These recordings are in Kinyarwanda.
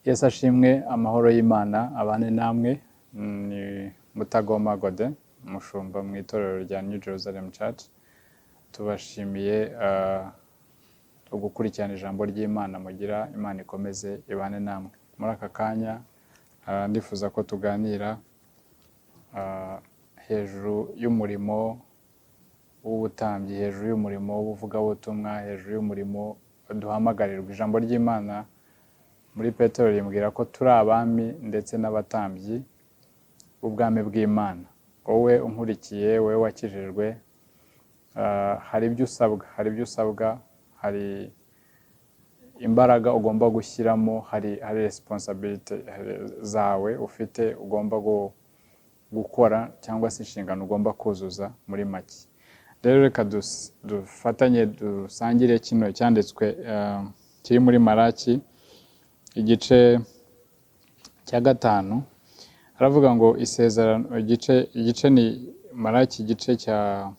Yesu ashimwe, amahoro y'Imana abane namwe. Ni Mutagoma Gode, umushumba mu itorero rya New Jerusalem Church. Tubashimiye gukurikirana ijambo ry'Imana mugira. Imana ikomeze ibane namwe. Muri aka kanya ndifuza ko tuganira hejuru y'umurimo w'ubutambyi, hejuru y'umurimo w'ubuvugabutumwa, hejuru y'umurimo duhamagarirwa. Ijambo ry'Imana muri Petero rimbwira ko turi abami ndetse n'abatambyi b'ubwami bw'Imana. Wowe unkurikiye, wowe wakijijwe, hari ibyo usabwa, hari ibyo usabwa, hari imbaraga ugomba gushyiramo, hari responsabilité zawe ufite ugomba gukora cyangwa se inshingano ugomba kuzuza muri make. Rero reka dufatanye dusangire kino cyanditswe kiri muri Maraki igice cya 5. Haravuga ngo isezerano, igice ni Maraki igice cya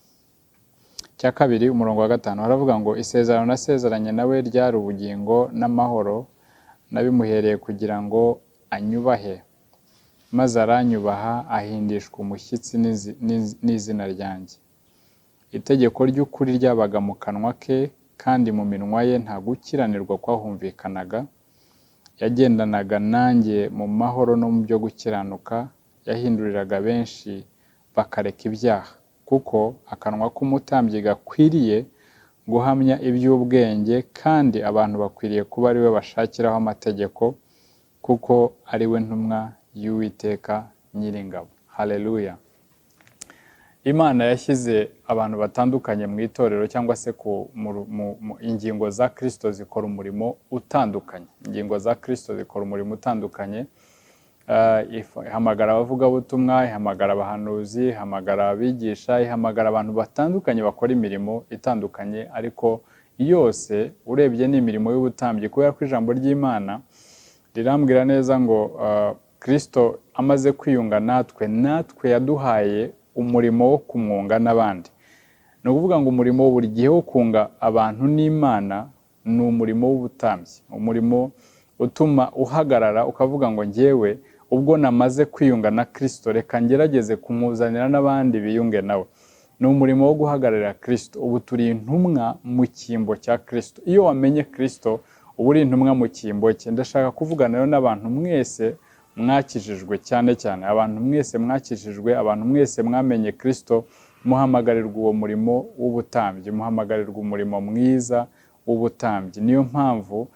2, umurongo wa 5. Haravuga ngo: "Isezerano nasezeranye nawe ryari ubugingo n'amahoro, nabimuhereye kugira ngo anyubahe, maze aranyubaha, ahindishwa umushyitsi n'izina ryanjye. Itegeko ry'ukuri ryabaga mu kanwa ke, kandi mu minwa ye nta gukiranirwa kwahumvikanaga. Yagendanaga nanjye mu mahoro no mu byo gukiranuka, yahinduriraga benshi bakareka ibyaha. Kuko akanwa k'umutambyi gakwiriye guhamya iby'ubwenge, kandi abantu bakwiriye kuba ari we bashakiraho amategeko, kuko ari we ntumwa y'Uwiteka Nyiringabo." Haleluya! Imana yashyize abantu batandukanye mu itorero cyangwa se ku mu, mu, mu ingingo za Kristo zikora umurimo utandukanye. Ingingo za Kristo zikora umurimo utandukanye. Ihamagara abavugabutumwa, ihamagara abahanuzi, ihamagara abigisha, ihamagara abantu batandukanye bakora imirimo itandukanye, ariko yose urebye ni imirimo y'ubutambyi, kubera ko ijambo ry'Imana rirambwira neza ngo Kristo amaze kwiyunga natwe, natwe yaduhaye umurimo wo kumwunga n'abandi. Ni ukuvuga ngo umurimo buri gihe wo kunga abantu n'Imana ni umurimo w'ubutambyi, umurimo utuma uhagarara ukavuga ngo: "Njyewe ubwo namaze kwiyunga na Kristo, reka ngerageze kumuzanira n'abandi biyunge nawe." Ni umurimo wo guhagararira Kristo. Ubu turi intumwa mu cyimbo cya Kristo. Iyo wamenye Kristo, uba uri intumwa mu cyimbo cye. Ndashaka kuvugana rero n'abantu mwese mwakijijwe, cyane cyane abantu mwese mwakijijwe, abantu mwese mwamenye Kristo. Muhamagarirwa uwo murimo w'ubutambyi, muhamagarirwa umurimo mwiza w'ubutambyi. Niyo mpamvu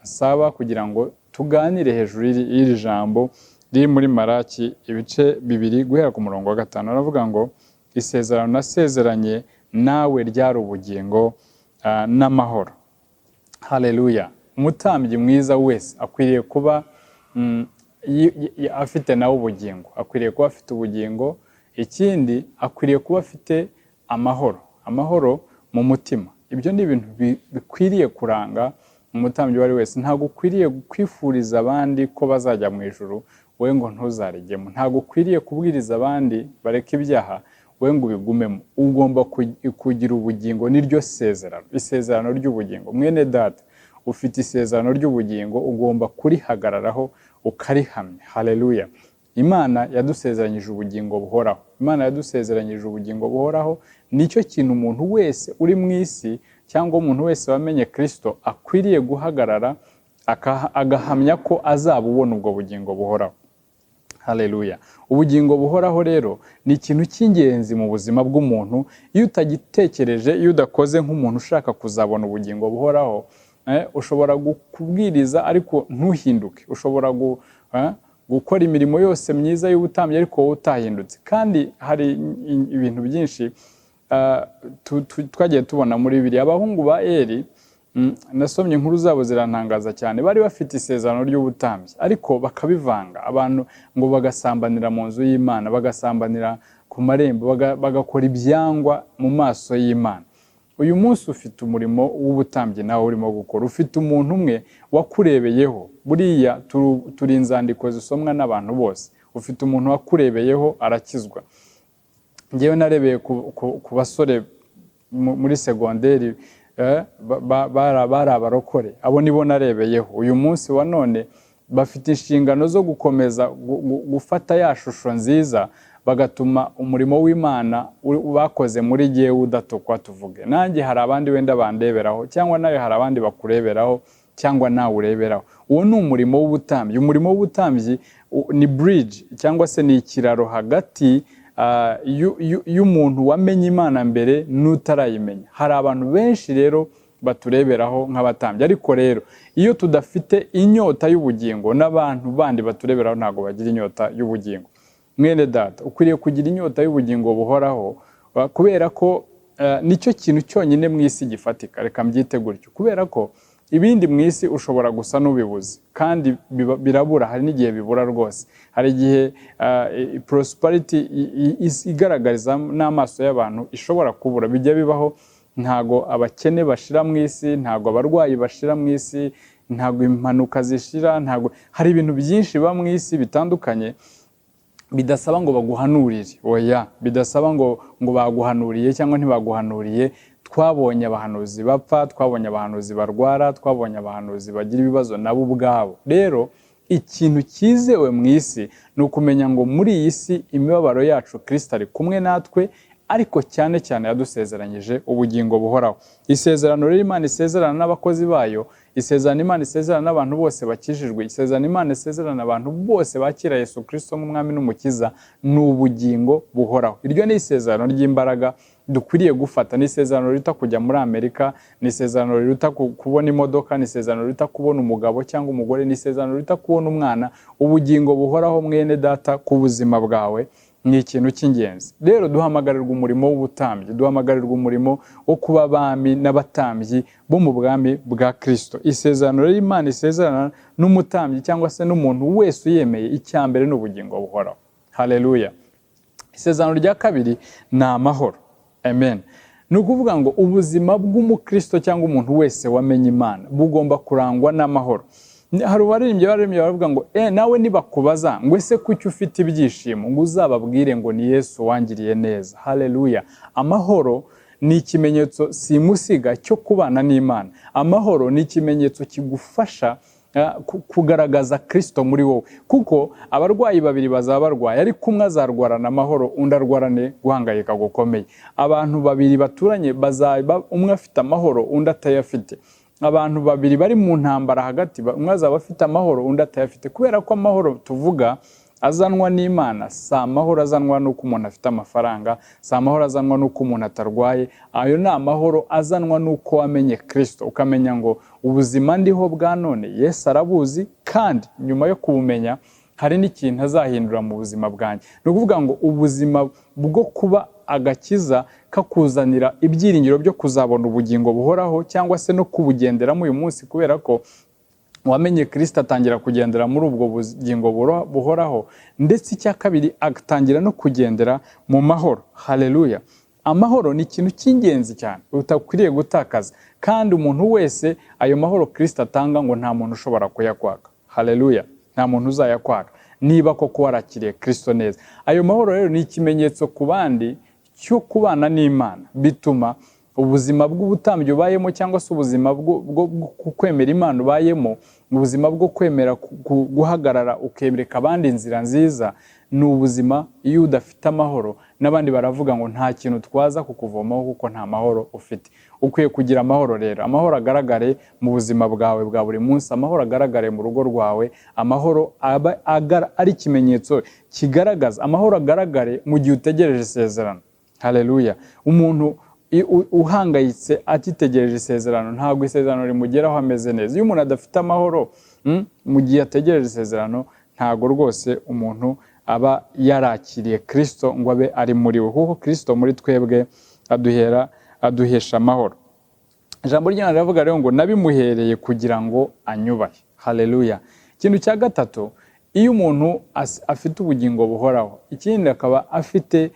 nsaba kugira ngo tuganire hejuru y'iri jambo riri muri Maraki ibice 2 guhera ku murongo wa 5. Aravuga ngo: "Isezerano nasezeranye nawe ryari ubugingo n'amahoro." Haleluya! Umutambyi mwiza wese akwiriye kuba afite nawe ubugingo, akwiriye kuba afite ubugingo. Ikindi, akwiriye kuba afite amahoro, amahoro mu mutima. Ibyo ni ibintu bikwiriye kuranga umutambyi uwo ari wese. Ntabwo ukwiriye kwifuriza abandi ko bazajya mu ijuru, wowe ngo ntuzarijyemo. Ntabwo ukwiriye kubwiriza abandi bareka ibyaha, wowe ngo ubigumemo. Ugomba kugira ubugingo, niryo sezerano, isezerano ry'ubugingo. Mwene data, ufite isezerano ry'ubugingo, ugomba kurihagararaho ukarihamya. Haleluya! Imana yadusezeranyije ubugingo buhoraho. Imana yadusezeranyije ubugingo buhoraho. Nicyo kintu umuntu wese uri mu isi cyangwa umuntu wese wamenye Kristo akwiriye guhagarara agahamya ko azaba ubona ubwo bugingo buhoraho. Haleluya! Ubugingo buhoraho rero ni ikintu cy'ingenzi mu buzima bw'umuntu. Iyo utagitekereje, iyo udakoze nk'umuntu ushaka kuzabona ubugingo buhoraho, ushobora kubwiriza ariko ntuhinduke. Ushobora gukora imirimo yose myiza y'ubutambyi ariko wowe utahindutse. Kandi hari ibintu byinshi twagiye tubona muri Bibiliya. Abahungu ba Eri, nasomye inkuru zabo zirantangaza cyane. Bari bafite isezerano ry'ubutambyi ariko bakabivanga, abantu ngo bagasambanira mu nzu y'Imana, bagasambanira ku marembo, bagakora ibyangwa mu maso y'Imana. Uyu munsi ufite umurimo w'ubutambyi nawe urimo gukora. Ufite umuntu umwe wakurebeyeho. Buriya turi inzandiko zisomwa n'abantu bose. Ufite umuntu wakurebeyeho arakizwa. Ngewe narebeye ku basore muri segonderi, bari abarokore. Abo nibo narebeyeho. Uyu munsi wa none Bafite inshingano zo gukomeza gufata ya shusho nziza, bagatuma umurimo w'Imana bakoze muri jyewe udatukwa. Tuvuge nanjye hari abandi wenda bandeberaho, cyangwa nawe hari abandi bakureberaho, cyangwa nawe ureberaho. Uwo ni umurimo w'ubutambyi. Umurimo w'ubutambyi ni bridge cyangwa se ni ikiraro hagati y'umuntu wamenye Imana mbere n'utarayimenya. Hari abantu benshi rero batureberaho nk'abatambyi, ariko rero iyo tudafite inyota y'ubugingo, n'abantu bandi batureberaho ntabwo bagira inyota y'ubugingo. Mwene data, ukwiriye kugira inyota y'ubugingo buhoraho, kubera ko nicyo kintu cyonyine mu isi gifatika, reka mbyite gutyo, kubera ko ibindi mu isi ushobora gusa n'ubibuze kandi birabura. Hari n'igihe bibura rwose. Hari igihe prosperity igaragariza n'amaso y'abantu ishobora kubura. Bijya bibaho. Ntago abakene bashira mu isi, ntago abarwayi bashira mu isi, ntago impanuka zishira, ntago hari ibintu byinshi biba mu isi bitandukanye bidasaba ngo baguhanurire. Oya, bidasaba ngo baguhanuriye cyangwa ntibaguhanuriye. Twabonye abahanuzi bapfa, twabonye abahanuzi barwara, twabonye abahanuzi bagira ibibazo nabo ubwabo. Rero ikintu cyizewe mu isi ni ukumenya ngo muri iyi si imibabaro yacu Kristo ari kumwe natwe, ariko cyane cyane yadusezeranyije ubugingo buhoraho. Isezerano rero Imana isezerana n'abakozi bayo, isezerano Imana isezerana n'abantu bose bakijijwe, isezerano Imana isezerana abantu bose bakira Yesu Kristo nk'umwami n'umukiza, ni ubugingo buhoraho. Iryo ni isezerano ry'imbaraga dukwiriye gufata. Ni isezerano riruta kujya muri Amerika, ni isezerano riruta kubona imodoka, ni isezerano riruta kubona umugabo cyangwa umugore, ni isezerano riruta kubona umwana. Ubugingo buhoraho, mwene data, ku buzima bwawe ni ikintu cy'ingenzi. Rero duhamagarirwa umurimo w'ubutambyi, duhamagarirwa umurimo wo kuba abami n'abatambyi bo mu bwami bwa Kristo. Isezerano rero Imana isezerana n'umutambyi cyangwa se n'umuntu wese uyemeye, icya mbere ni ubugingo buhoraho. Haleluya! Isezerano rya kabiri ni amahoro. Amen. Ni ukuvuga ngo ubuzima bw'umukristo cyangwa umuntu wese wamenye Imana bugomba kurangwa n'amahoro. Hari uwaririmbye, baririmbye baravuga ngo nawe nibakubaza ngo ese kuki ufite ibyishimo, ngo uzababwire ngo ni Yesu wangiriye neza. Haleluya! Amahoro ni ikimenyetso simusiga cyo kubana n'Imana. Amahoro ni ikimenyetso kigufasha kugaragaza Kristo muri wowe, kuko abarwayi babiri bazaba barwaye, ariko umwe azarwarana amahoro, undi arwarane guhangayika gukomeye. Abantu babiri baturanye bazaba umwe afite amahoro, undi atayafite. Abantu babiri bari mu ntambara hagati, umwe azaba afite amahoro, undi atayafite, kubera ko amahoro tuvuga azanwa n'Imana si amahoro azanwa n'uko umuntu afite amafaranga, si amahoro azanwa n'uko umuntu atarwaye. Ayo ni amahoro azanwa n'uko wamenye Kristo, ukamenya ngo ubuzima ndiho bwa none Yesu arabuzi, kandi nyuma yo kubumenya hari n'ikintu azahindura mu buzima bwanjye. Ni ukuvuga ngo ubuzima bwo kuba agakiza kakuzanira ibyiringiro byo kuzabona ubugingo buhoraho, cyangwa se no kubugenderamo uyu munsi, kubera ko wamenye Kristo atangira kugendera muri ubwo bugingo buhoraho, ndetse icya kabiri agatangira no kugendera mu mahoro. Haleluya! Amahoro ni ikintu cy'ingenzi cyane utakwiriye gutakaza, kandi umuntu wese ayo mahoro Kristo atanga ngo nta muntu ushobora kuyakwaka. Haleluya! Nta muntu uzayakwaka niba koko warakiriye Kristo neza. Ayo mahoro rero ni ikimenyetso ku bandi cyo kubana n'Imana. Bituma ubuzima bw'ubutambyi ubayemo, cyangwa se ubuzima bwo kwemera Imana ubayemo, ubuzima bwo kwemera guhagarara ukereka abandi inzira nziza, ni ubuzima iyo udafite amahoro n'abandi baravuga ngo nta kintu twaza kukuvomaho kuko nta mahoro ufite. Ukwiye kugira amahoro rero, amahoro agaragare mu buzima bwawe bwa buri munsi, amahoro agaragare mu rugo rwawe, amahoro aba ari ikimenyetso kigaragaza, amahoro agaragare mu gihe utegereje isezerano. Haleluya! Umuntu uhangayitse atitegereje isezerano, ntabwo isezerano rimugeraho ameze neza. Iyo umuntu adafite amahoro mu gihe ategereje isezerano, ntabwo rwose umuntu aba yarakiriye Kristo ngo abe ari muri we, kuko Kristo muri twebwe aduhesha amahoro. Ijambo ry'Imana riravuga rero ngo nabimuhereye kugira ngo anyubahe. Haleluya! Ikintu cya gatatu, iyo umuntu afite ubugingo buhoraho, ikindi akaba afite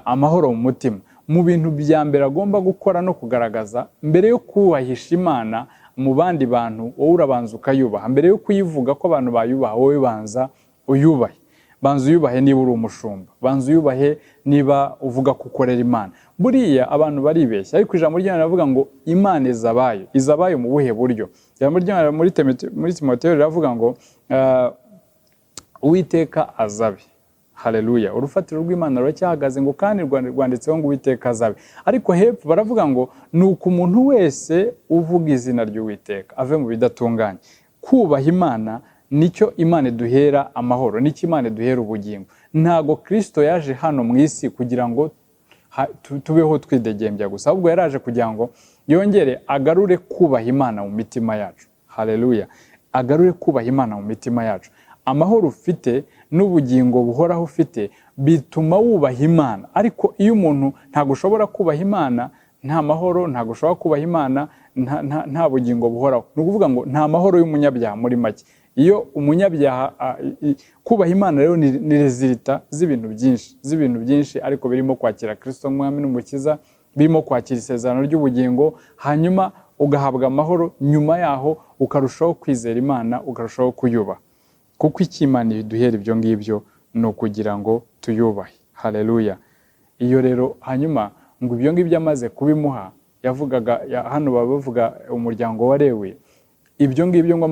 amahoro mu mutima, mu bintu bya mbere agomba gukora no kugaragaza mbere yo kubahisha Imana mu bandi bantu, wowe urabanza ukayubaha. Mbere yo kuyivuga ko abantu bayubaha, wowe banza uyubahe. Banza uyubahe niba uri umushumba, banza uyubahe niba uvuga ko ukorera Imana. Buriya abantu baribeshya, ariko ijambo ry'Imana riravuga ngo Imana izabayo. Izabayo mu buhe buryo? Ijambo ry'Imana muri Timoteyo riravuga ngo "Uwiteka azabe." Haleluya! Urufatiro rw'Imana ruracyahagaze, ngo kandi rwanditseho ngo "Uwiteka azabe." Ariko hepfo baravuga ngo "Ni uko umuntu wese uvuga izina ry'Uwiteka ave mu bidatunganye." Kubaha Imana nicyo Imana iduhera amahoro, nicyo Imana iduhera ubugingo. Ntago Kirisito yaje hano mu isi kugira ngo tubeho twidegembya gusa, ahubwo yaraje kugira ngo yongere agarure kubaha Imana mu mitima yacu. Haleluya! Agarure kubaha Imana mu mitima yacu. Amahoro ufite n'ubugingo buhoraho ufite bituma wubaha Imana. Ariko iyo umuntu, ntabwo ushobora kubaha Imana nta mahoro, ntabwo ushobora kubaha Imana nta bugingo buhoraho. Ni ukuvuga ngo nta mahoro y'umunyabyaha muri make. Iyo umunyabyaha kubaha Imana rero ni résultat z'ibintu byinshi, ariko birimo kwakira Kirisito nk'Umwami n'Umukiza, birimo kwakira isezerano ry'ubugingo, hanyuma ugahabwa amahoro. Nyuma yaho ukarushaho kwizera Imana, ukarushaho kuyubaha, kuko icyo Imana iduhera ibyo ngibyo ni ukugira ngo tuyubahe. Haleluya! Iyo rero hanyuma ngo ibyo ngibyo amaze kubimuha, yavugaga hano baba bavuga umuryango wa Lewi, ibyo ngibyo ngo